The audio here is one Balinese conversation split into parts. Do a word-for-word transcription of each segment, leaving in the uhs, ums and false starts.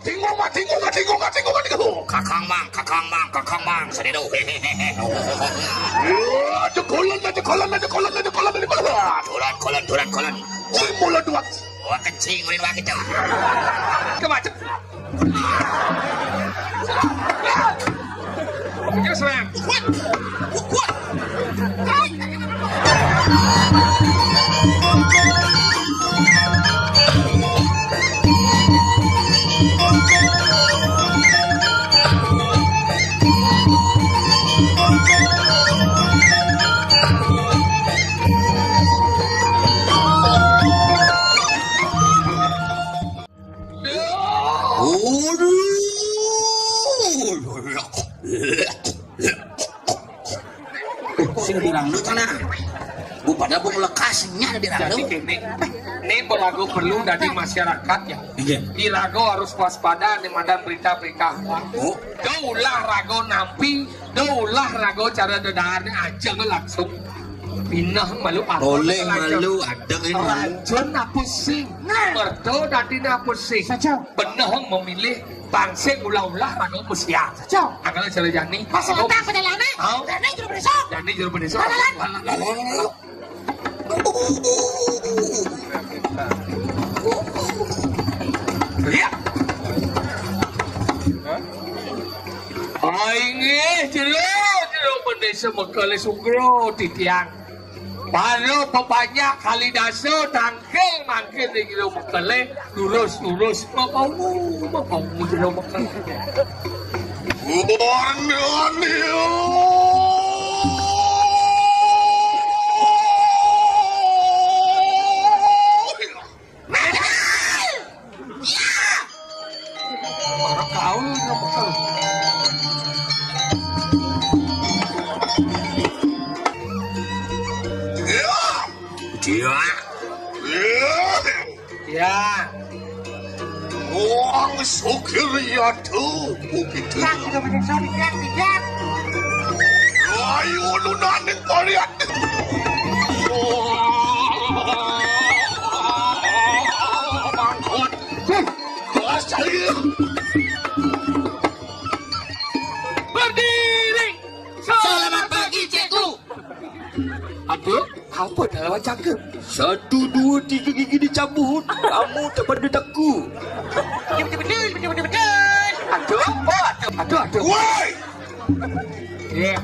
Tinggung mah, tinggung mah, tinggung mah, tinggung mah, tinggung. Kakang Mang, Kakang Mang, Kakang Mang, sadero. Hehehe. Ya, jekolan, jekolan, jekolan, jekolan, jekolan. Kolan, kolan, kolan, kolan. Cing mulut dua. Wah, kencing ulin wah gitu. Kemacet. Oke, serang. Kuat. Kuat. Sing dirangdut sana. Bu pada bu lekas nya ada dirangdut. Jadi gini, ini berago perlu dari masyarakat ya. Iya. Irago harus waspada nih madan berita-berita. Oh. Do ulah rago nampi, do ulah rago cara dedahan aja langsung. Pinah malu apa? Boleh malu, ada kan malu. Racun apa sih? Nah. Merto dadi apa sih? Saja. Beneh memilih bangsa ulah-ulah raga pesiar. Cok. Angkala cara jani. Masalah tak pada lama. Oh. Jani juru berisok. Jani juru berisok. Lalu, lalu. Lalu, lalu, lalu. Lihat. Ai nggih, jero, jero bendesa Mekele Sugro titiang. Para pepanjak Kalidasa tangkil mangkil di jero Mekele, lurus-lurus, mapau, mapau jero Mekele. Warnane. Para kaul ngebekel. Iya. Iya. Wong sugih ya, Duk. Begitu. Tidak, tidak, tidak, tidak, tidak. Ayo, lunaning kalian. Mangkut. Bos, ayo. Berdiri. Selamat pagi, Cikgu. Aduh, apa dah lawan cakap? Satu, dua, tiga gigi dicabut. Kamu tak pada takut. Betul, betul, betul, betul, betul. Aduh, oh, aduh, aduh, aduh. Woi! Ya.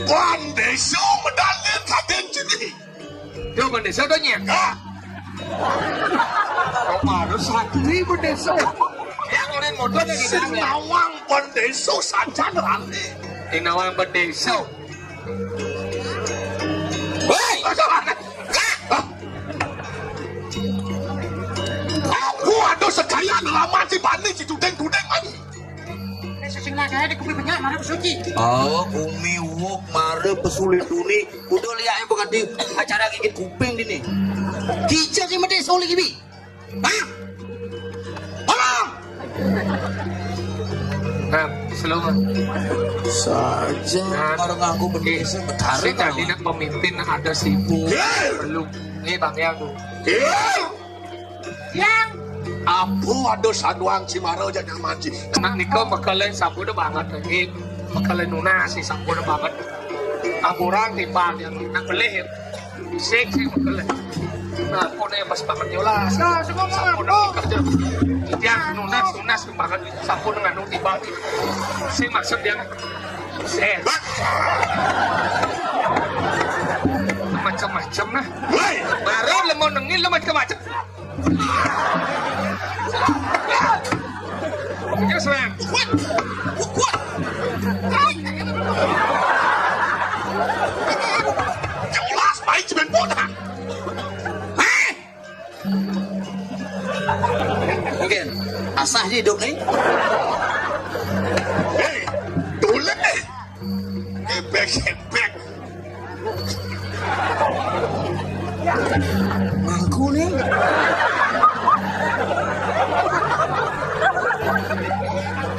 Bandesa medalnya kaden jenih. Dia bendesa tu nyek. Ya. Kau harus santri bendesa. Yang orang modal yang sing nawang bendesa saja nerani. Sing nawang bendesa. Woi! Aku ada sekalian lama si Bani si Tudeng-Tudeng lagi. Sing lagi ada kopi banyak, mana suci? Oh, umi uwuk mara pesulit duni. Udah lihat yang berkati acara gigit kuping dini. Kijak yang mesti sulit gibi. Hah? Apa? Nah, slow. Saja. Nah, baru ngaku begitu. Betara sih tadi nak pemimpin ada sibuk. Perlu. Ini Bang Yago. Yang apa ada saduang Cimara aja nyaman sih. Nak nikah bakal sampun banget. Ini bakal nunas sih sampun banget. Aburan timbang yang nak beli. Sik, sik, betul. Nah, aku nih pas banget yolas. Nah, semua mau sampun ngomong. Kerja. Tiang nunas, nunas, banget. Sampun nganu tiba. Sing maksud dia. Eh. Macam-macam nah. Woi. Baru lemo nengil lo macam-macam. Oke, serang. Kuat. Kuat. Jelas, baik, cuman bodoh. Hei! Mungkin asah je hidup ni. Hei, tulen ni. Kepek, kepek. Mangku ni.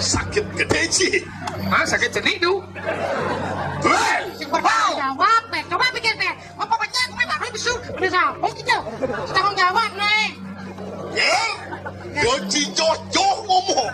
Sakit gede, Ci. Ha, sakit cenik tu. Hei! Jawab, Pek. Coba pikir, Pek. Apa banyak aku memang harus besuk. Udah tahu. Oh, gitu. Tanggung jawab, Nek. Ya? Yo, Ci, joh, joh ngomong.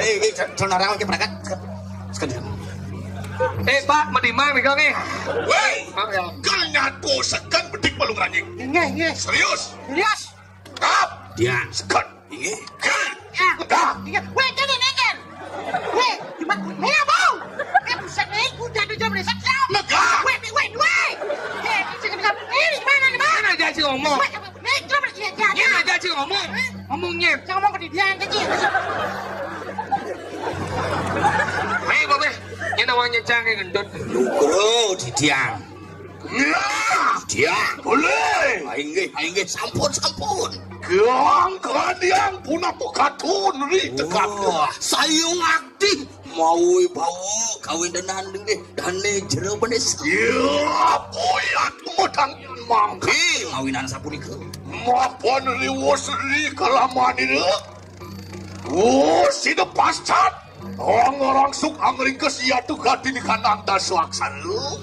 Eh, eh, jangan orang ke berangkat. Sekali. Eh, Pak, medimang nih, Kang, eh. Woi, kanyatu seken bedik balung ranjing. Nggih, nggih. Serius? Serius. Kap. Dian. Seken. Inggih. Kap. Kap. Inggih. Woi, jadi nengker. Woi, cuma, woi, apa? Eh, buset nih, udah tuh jam riset, siap. Megah. Woi, woi, woi. Eh, bisa, bisa. Eh, di mana, di mana? Kan ada sih ngomong. Woi, apa? Nih, coba, iya, iya, iya. Ini ada sih ngomong. Ngomongnya. Saya ngomong ke dia, dia, dia. Nyecang gendut. Nugroh, Didiang. Ya, Didiang. Boleh. Ah, inggih, ah, inggih, sampun, sampun. Kang Kaniang punapa katun ri tekat. Wah, sayung akti. Mawi bawa kawintenan nggih. Dane jero benis. Ya, puyat medang mangke. Mawinan sapunika. Mapan riwus ri kalamanira. Oh, sida pascat. Angarangsuk angringkes yatu gati di kanang dasa aksara.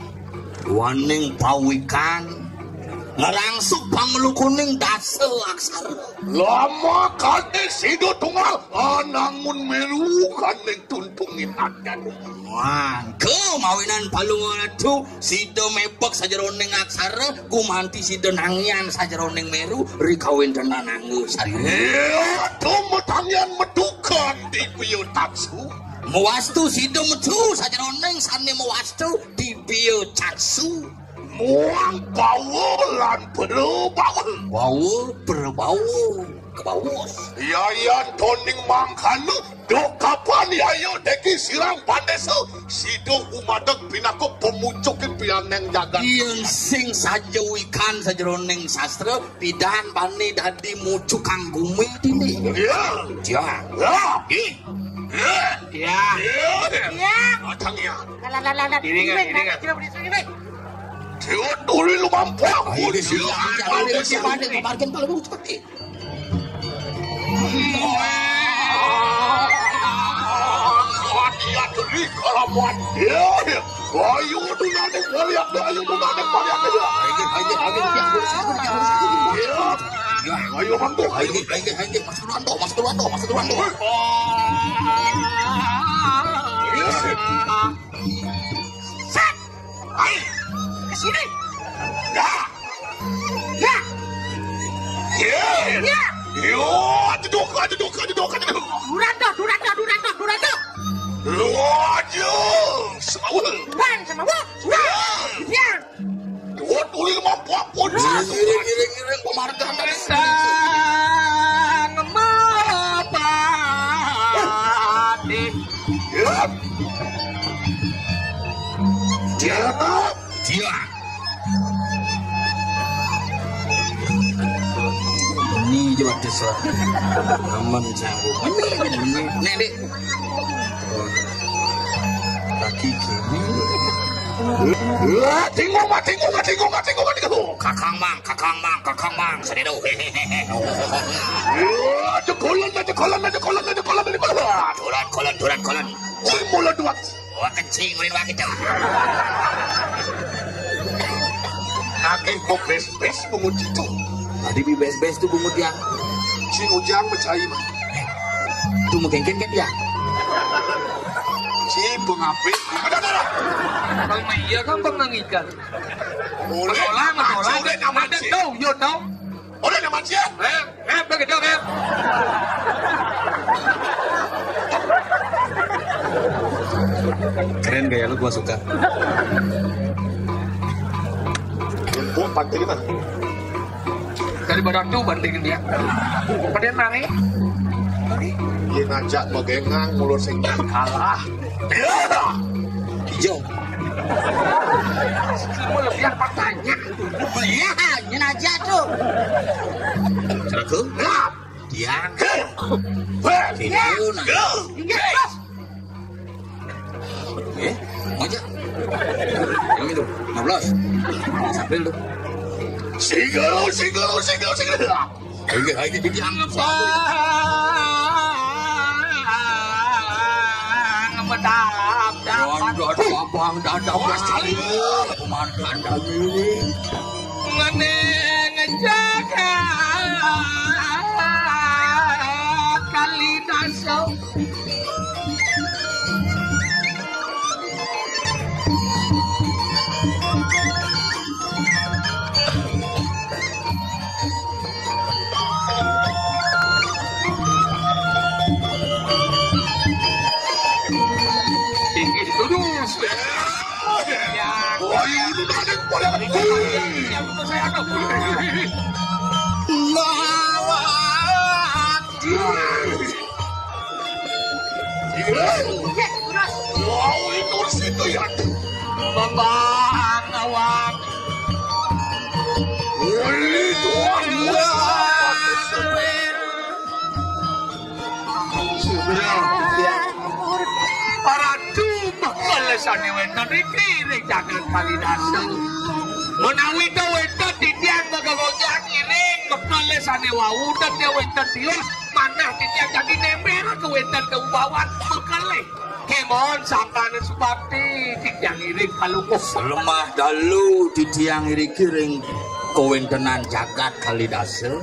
Waning pawikan. Ngarangsuk panglukuning dasa aksara. Lama kati sida tunggal anangun melu kaning tuntungin adan. Mangke mawinan palungan atu sida mebek sajeroning aksara gumanti sida nangyan sajeroning meru ri kawintenan angga sarira. Iya, tumetangian metukan di piyo taksu. Mawastu sida metu sajeroning sane mawastu di piyo taksu. Muang bawa lan perbawa. Bawa, perbawa, kebawa. Yayan toning mangkana, dok kapan yaya deki sirang pandesa, sida umadeg pinaka pemucuke pianeng jagat. Yen sing saja wikan sajeroning sastra, pidan bani dadi mucukang gumi dini. Ya. Ya. Ya. Ih. Ya. Ya. Ya. Ya. Atang ya. Lah, lah, lah, lah, lah. Diri nggak, diri nggak? Coba beri sini, Bang. Dewa tuli lumampak. Ayo, diri nggak? Diri nggak? Margin kalau mau cepat, eh. Iya, tuli kalamuan. Ya, ya. Ayo, tu nanti kalian, ayo, tu nanti kalian. Ayo, ayo, ayo, ayo, ayo, ayo. Ya. Ya, ayo, bantu. Ayo, ayo, ayo, masuk duluan, toh, masuk duluan, toh, masuk duluan, toh. Ya. Set. Hai, ke sini. Ya. Ya. Ya. Ya. Yo, aduh, aduh, aduh, aduh, aduh. Durando, Durando, Durando, Durando. Yo, aduh, semawa. Bang, semawa. Ya. Ya. Dua tuli lima puluh. Ngiring, ngiring, ngiring, pemarga. Sang Mapati. Ya. Ya. Dia. Ini juga desa. Aman, sanggup. Ini, ini. Nek, Dik. Lagi gini. Wah, tinggung, Mak, tinggung, Mak, tinggung, Mak, tinggung, Mak, tinggung. Kakang Mang, Kakang Mang, Kakang Mang, sedido. Hehehe. Wah, jekolan, jekolan, jekolan, jekolan, jekolan. Dolan, kolan, dolan, kolan. Wih, mula dua. Wah, kencing, ulin wah, gitu. Nagih kok bes-bes bungut itu. Tadi bi bes-bes tuh bungut ya. Si Ujang mecahi, Mak. Eh, itu mau kengken kan dia? Si pengapit. Ada, ada, ada. Bang Maya kan Bang Nangikan. Oleh, masalah, masalah. Udah nyaman ada sih. Tahu, yo tahu. Udah nyaman sih. Eh, eh, begitu, eh. Keren gaya lu, gua suka. Empuk pantai di mana? Daripada tuh bandingin dia. Pada nangis. Dia ngajak begengang mulur sing kalah. Hijau. Kamu lebih apa tanya? Iya, nyen aja tuh. Ceraku? Tiang. Hei. Sini, ya. Nah. Ya. Eh, aja. Yang itu, lima belas. Sambil tuh. Single, single, single, single. Ayo, ayo, ayo. Yang apa? Ngedap, dap. Waduh, aduh, abang, dada, awas, kali. Pemandan kami ini. Ngene ngejaga kali dasar. Tinggi terus. Ya. Wah, ini ada yang paling. Mawati. Wah, itu situ ya. Bambang awak. Wih, tuan, wah. Paratu bekel sane wenten iki ring jagat Kalidasa. Menawi to wenten titiang magagojang iring bekel sane wau, ten wenten tios manah titiang dadi nembe kewenten keubawan bekele. Kemon sangkane subakti titiang iring palungguh. Lemah dalu titiang iriki ring kawentenan jagat Kalidasa.